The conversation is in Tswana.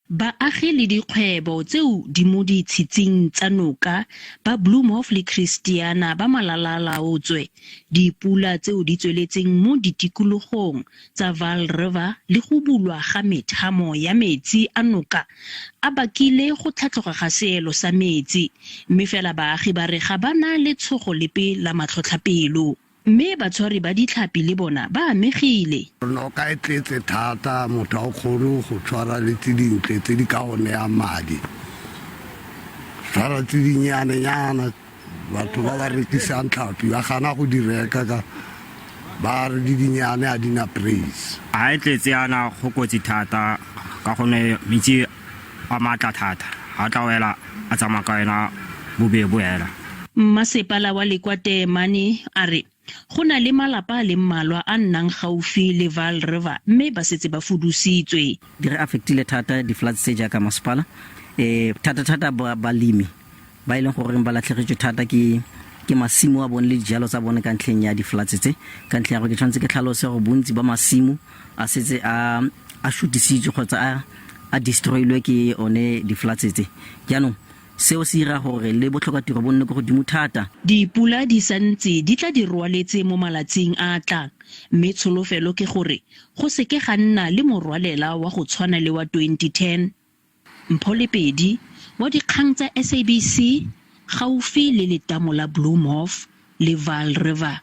Baagi le dikgwebo tseo di mo ditshitsing tsa noka ba Bloemhof le Christiana ba malalaalaotswe. Dipula tseo di tsweletseng mo ditikologong tsa Vaal River le go bulwa ga methamo ya metsi a noka a bakile go tlhatloga ga seelo sa metsi, mme fela baagi ba re ga ba na letshogo lepe la matlhotlhapelo. Mme batshwari ba ditlhapi le bona ba amegile. Noka e tletse thata, motho ga o kgone go tshwara le tse dintle tse di ka go neyang madi. Tshwara tse dinyanenyana, batho ba ba rekisang tlhapi ba gana go di reka ka ba re di dinyane ga di na praise. Ga e tletse yana go kotsi thata ka gonne metsi a maatla thata, ga tla wela a tsamaya ka wena bobebo hela. Mmasepala wa Lekwa Teemane a re go na le malapa a le mmalwa a nnang gaufi le Vaal River mme ba setse ba fudusitswe. Di re affectile thata di-floods tse jaaka masepala, thata-thata balemi ba e leng goreng ba latlhegetswe thata ke ke masimo a bone le dijalo tsa bone ka ntlheng ya di-floods tse. Ka ntlheng ya gore ke tshwanetse ke tlhalose gore bontsi ba masimo a setse a a shutisitswe kgotsa a a destroyilwe ke one di-floods tse. Jaanong seo se dira gore le botlhokatiro bo nne ko godimo thata. Dipula di santse di tla di rwaletse mo malatsing a a tlang, mme tsholofelo ke gore go seke ga nna le morwalela wa go tshwana le wa 2010. Mpho Lepedi wa dikgang tsa SABC gaufi le letamo la Bloemhof le Vaal River.